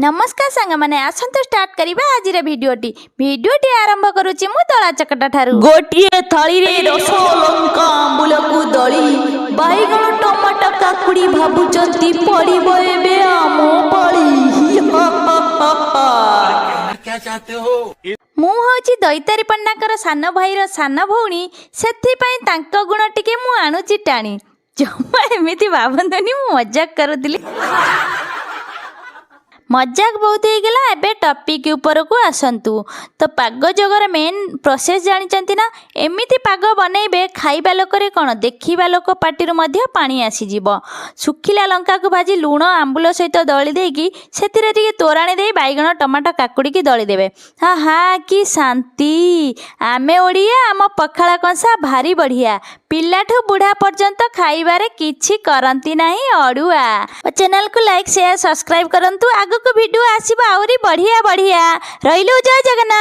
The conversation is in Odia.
ନମସ୍କାର ସାଙ୍ଗମାନେ, ଆସନ୍ତୁ ଷ୍ଟାର୍ଟ କରିବା ଆଜିର ଭିଡ଼ିଓଟି। ଭିଡ଼ିଓଟି ଆରମ୍ଭ କରୁଛି ମୁଁ ଦଳା ଚକଟା ଠାରୁ। ଗୋଟିଏ ଥାଳିରେ ରସ, ଲଙ୍କା, ଆମ୍ବୁଲକୁ ଦଳି ବାଇଗଣ, ଟମାଟୋ, କାକୁଡ଼ି, ଭାବୁଛନ୍ତି ପଡ଼ିବ ଏବେ ଆମ ପାଳି। ହା ହା ହା ହା। क्या चाहते हो? ମୁଁ ହେଉଛି ଦୈତାରୀ ପଣ୍ଡାଙ୍କର ସାନ ଭାଇର ସାନ ଭଉଣୀ, ସେଥିପାଇଁ ତାଙ୍କ ଗୁଣ ଟିକେ ମୁଁ ଆଣୁଛି ଟାଣି। ଜମା ଏମିତି ଭାବନ୍ତୁନି, ମୁଁ ମଜାକ କରୁଥିଲି। ମଜାକ ବହୁତ ହେଇଗଲା, ଏବେ ଟପିକ୍ ଉପରକୁ ଆସନ୍ତୁ। ତ ପାଗ ଯୋଗର ମେନ୍ ପ୍ରୋସେସ୍ ଜାଣିଛନ୍ତି ନା? ଏମିତି ପାଗ ବନେଇବେ, ଖାଇବା ଲୋକରେ କ'ଣ, ଦେଖିବା ଲୋକ ପାଟିରୁ ମଧ୍ୟ ପାଣି ଆସିଯିବ। ଶୁଖିଲା ଲଙ୍କାକୁ ଭାଜି ଲୁଣ ଆମ୍ବୁଲ ସହିତ ଦଳି ଦେଇକି ସେଥିରେ ଟିକେ ତୋରାଣି ଦେଇ ବାଇଗଣ, ଟମାଟୋ, କାକୁଡ଼ିକି ଦଳିଦେବେ। ହଁ ହଁ, କି ଶାନ୍ତି! ଆମେ ଓଡ଼ିଆ, ଆମ ପଖାଳ କଂସା ଭାରି ବଢ଼ିଆ। ପିଲାଠୁ ବୁଢ଼ା ପର୍ଯ୍ୟନ୍ତ ଖାଇବାରେ କିଛି କରନ୍ତି ନାହିଁ ଅଡ଼ୁଆ। ଚ୍ୟାନେଲକୁ ଲାଇକ୍, ସେୟାର, ସବସ୍କ୍ରାଇବ୍ କରନ୍ତୁ। ଆଗକୁ ଭିଡ଼ିଓ ଆସିବ ଆହୁରି ବଢ଼ିଆ ବଢ଼ିଆ। ରହିଲୁ, ଜୟ ଜଗନ୍ନାଥ।